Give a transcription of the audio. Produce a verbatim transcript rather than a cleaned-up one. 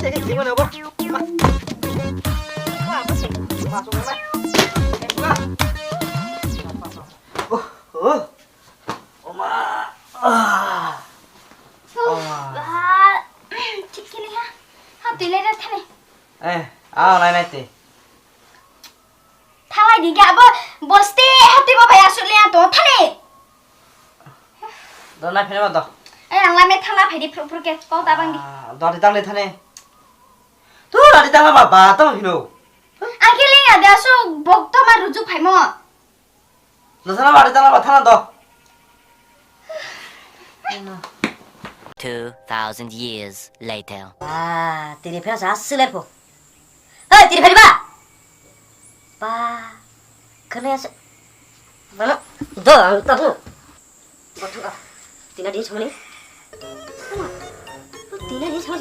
Tei tei mano bo. Ma. Ma, ma, ma, ma. Oh, oh. Oma. Ah. Uf, ah, thik khe nai ha. Ha, twi lai da thani. Eh, ah, nai nai twi. Thalai di ga bo, boste hati bo bai asuk le to thani. Do na phene ma do. Eh, ang lame thala phai di phru phru ke, kok da bang di. Ah, do di tang le thani. Tu do di tang ba ba tong hino. Ang khe le ya de asuk bok to ma rujuk phai mo. Do sana ba di tang ba thana do. Two thousand years later. Ba, tini phela sa siler po. Hei, tini phela ba. Ba, kene se. Mana? Do, ang tahu. Botu ah. Tina di semani. Tina di semani.